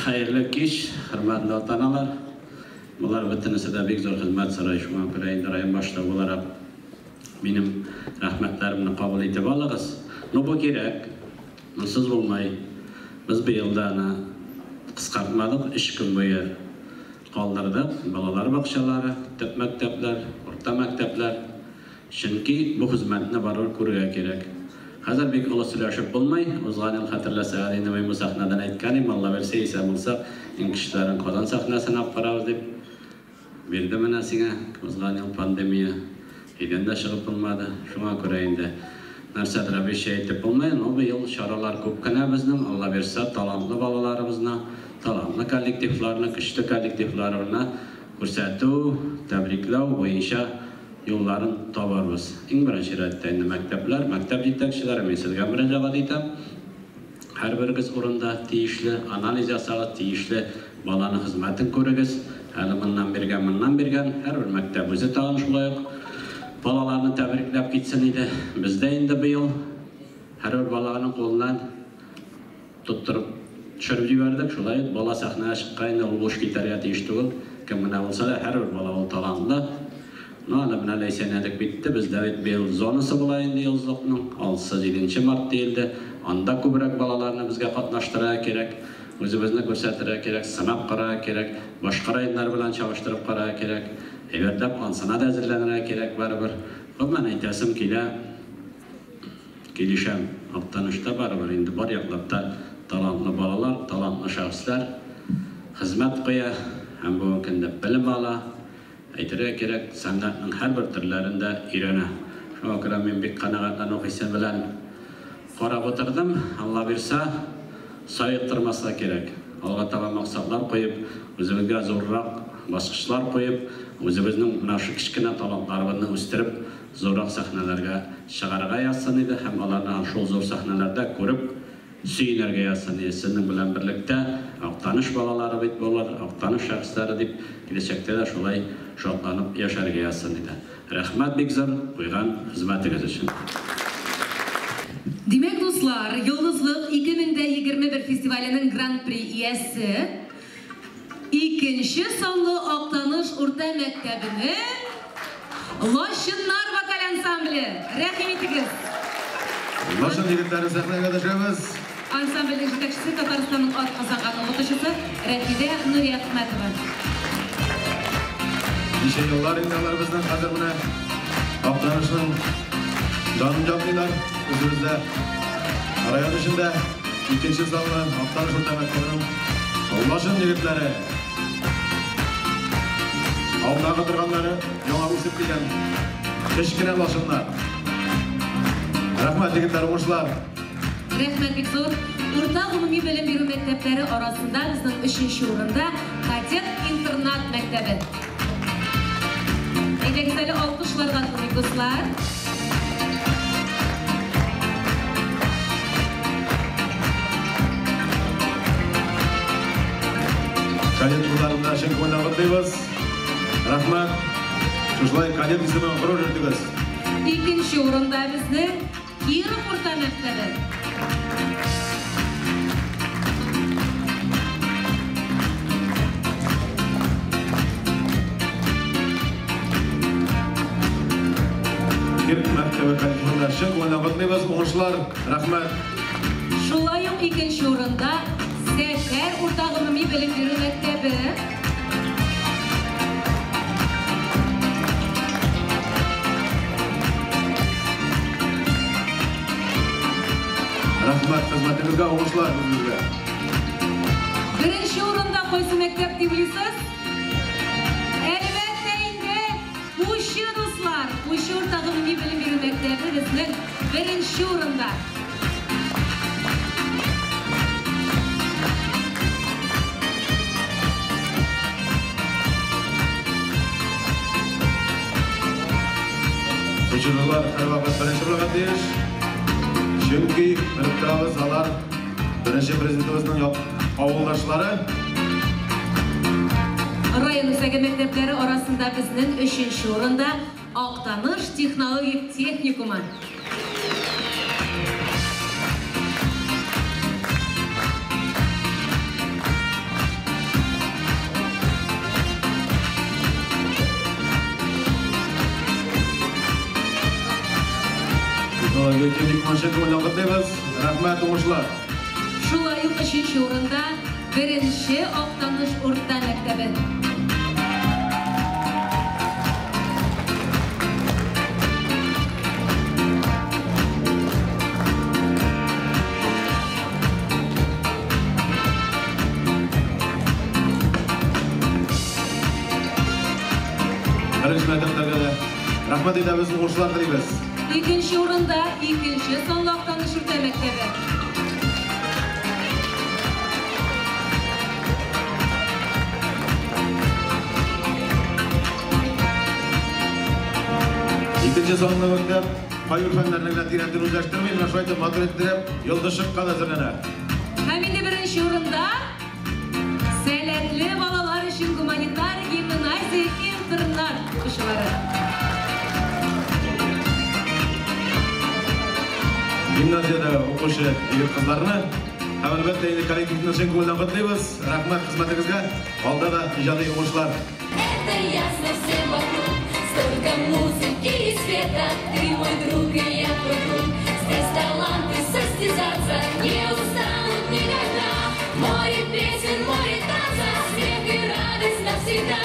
Хәерле кич, хөрмәтле ата-аналар. Болар бөтенесе дә бик зур хезмәт сорый. Шуңа күрә инде район башлыгы буларак минем рәхмәтләремне кабул итеп алыгыз. Ну, бу кирәк. Монсыз булмый. Без быел да аны кыскартмадык, өч көн буе калдырдык. Балалар бакчалары, төп мәктәпләр, урта мәктәпләр. Чөнки бу хезмәтне барыбер күрергә кирәк. Хәзер бик олы сөйләшеп булмый. Узган ел, хәтерләсәгез инде, мин бу сәхнәдән әйткән идем, Алла бирсә, исән булсак, иң кечеләрен Казан сәхнәсенә алып барабыз дип. Бирде менә сиңа узган ел пандемия. Өйдән дә чыгып булмады. Шуңа күрә инде нәрсәдер обещать итеп булмый. Но быел чаралар күп кенә безнең, Алла бирсә, талантлы балаларыбызны, талантлы коллективларны, көчле коллективларыбызны күрсәтү, тәбрикләү буенча юлларын табарбыз. Иң беренче рәттә инде мәктәпләр, мәктәп җитәкчеләре, мин сезгә мөрәҗәгать итәм. Һәрберегез урында тиешле анализ ясагыз, тиешле баланың хезмәтен күрегез. Әле моннан биргән, моннан биргән. Һәрбер мәктәп үзе тагын шулай ук балаларны тәбрикләп китсен иде. Бездә инде быел һәрбер баланың кулыннан тоттырып төшереп җибәрдек. Шулай ук бала сәхнәгә чыккан инде, ул буш китәргә тиеш түгел. Кем генә булса да, һәрбер бала ул талантлы. Ну, аны менә Ләйсән элек битте. Бездә бит быел зонасы була инде Йолдызлыкның. 6-7 март диелде. Анда күбрәк балаларны безгә катнаштырырга кирәк. Үзебезне күрсәтергә кирәк, сынап карарга кирәк, башка районнар белән чагыштырып карарга кирәк. Әйбәтләп ансына да әзерләнергә кирәк барыбер. Гомумән әйтәсем килә, килешәм. Актанышта барыбер инде бар яклап та талантлы балалар, талантлы шәхесләр хезмәт куя һәм бүгенге көндә белем ала. Әйтергә кирәк, сәнгатьнең һәрбер төрләрен дә өйрәнә. Шуңа күрә мин бик канәгатьләнү хисе белән карап утырдым. Алла бирса, саектырмаска кирәк. Алга таба максатлар куеп, үзебезгә зуррак баскычлар куеп, үзебезнең менә шушы кечкенә талантларыбызны үстереп, зуррак сәхнәләргә чыгарырга язсын иде һәм аларны шул зур сәхнәләрдә күреп, Сөенергә язсын иде. Сезнең белән берлектә Актаныш балалары бит болар, Актаныш шәхесләре дип, киләчәктә дә шулай шатланып яшәргә язсын иде. Рәхмәт бик зур куйган хезмәтегез өчен. Димәк, дуслар, Йолдызлык 2021 фестиваленең Гран-при иясе, икенче санлы Актаныш урта мәктәбенең Лачыннар вокаль ансамбле! Рәхим итегез! Лачын егетләрен сәхнәгә дәшәбез. Ансамбльнең җитәкчесе Татарстанның атказанган укытучысы Рәфидә Нуриәхмәтова. Ничә еллар инде алар безнең хәзер менә Актанышның данын яклыйлар. Үзебездә район эчендә икенче санлы Актаныш урта мәктәбенең Лачын егетләре. Алдагы торганнары яңа үсеп килгән кечкенә лачыннар. Рәхмәт, егетләр, уңышлар! Рәхмәт бик зур. Урта гомуми белем бирү мәктәпләре арасында безнең өченче урында Кадет интернат мәктәбе. Әйдәгез әле алкышларга тотыйк, дуслар. Кадет кызларын да чын күңелдән котлыйбыз. Рәхмәт. Шушылай кадет исемен горур йөртегез. Икенче урында безнең Киров урта мәктәбе. Киров мәктәбе коллективын да чын күңелдән котлыйбыз. Уңышлар, рәхмәт. Шулай ук икенче урында Сәфәр урта гомуми белем бирү мәктәбе. Рәхмәт хезмәтегезгә, уңышлар үзегезгә. Беренче урында кайсы мәктәп дип уйлыйсыз? Әлбәттә инде, Пучы, дуслар! Пучы урта гомуми белем бирү мәктәбе безнең беренче урында. Пучылылар һәрвакыт беренче булырга тиеш. Чөнки белеп торабыз, алар беренче президентыбызның авылдашлары. Район үзәге мәктәпләре арасында безнең өченче урында Актаныш технологик техникумы. Коллектив бик чын күңелдән котлыйбыз. Рәхмәт, уңышлар. Шулай ук өченче урында беренче Актаныш урта мәктәбе. Беренче мәктәпләргә дә рәхмәт әйтәбез, уңышлар телибез. Икенче урында икенче санлы Актаныш урта мәктәбе. Икенче санлы мәктәп кайбер фәннәрне генә тирәнтен үзләштерми, менә шулай итеп матур иттереп Йолдызчыкка да әзерләнә. Һәм инде беренче урында сәләтле балалар өчен гуманитар гимназия интернат укучылары. Гимназиядә укучы егет-кызларны һәм әлбәттә инде коллективны чын күңелдән котлыйбыз. Рәхмәт хезмәтегезгә. Алда да иҗади уңышлар. Это ясно всем вокруг. Столько музыки и света. Ты мой друг и я твой друг. Здесь таланты состязаться не устанут никогда. Море песен, море танца, смех и радость навсегда.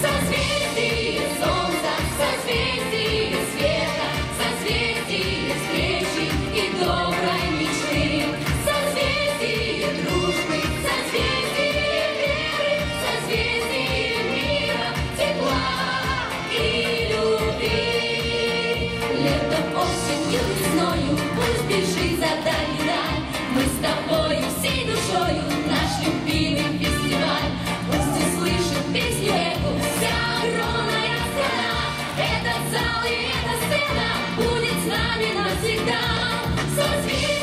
Созвездие солнца, созвездие света, созвездие встречи и доброй мечты. Созвездие дружбы, созвездие веры, созвездие мира, тепла и любви. Летом, осенью, весною пусть бежит за дальний даль. Мы с тобою всей душою наш любимый фестиваль. Пусть услышит песню эту вся огромная страна. Этот зал и эта сцена будет с нами навсегда. Созвездие.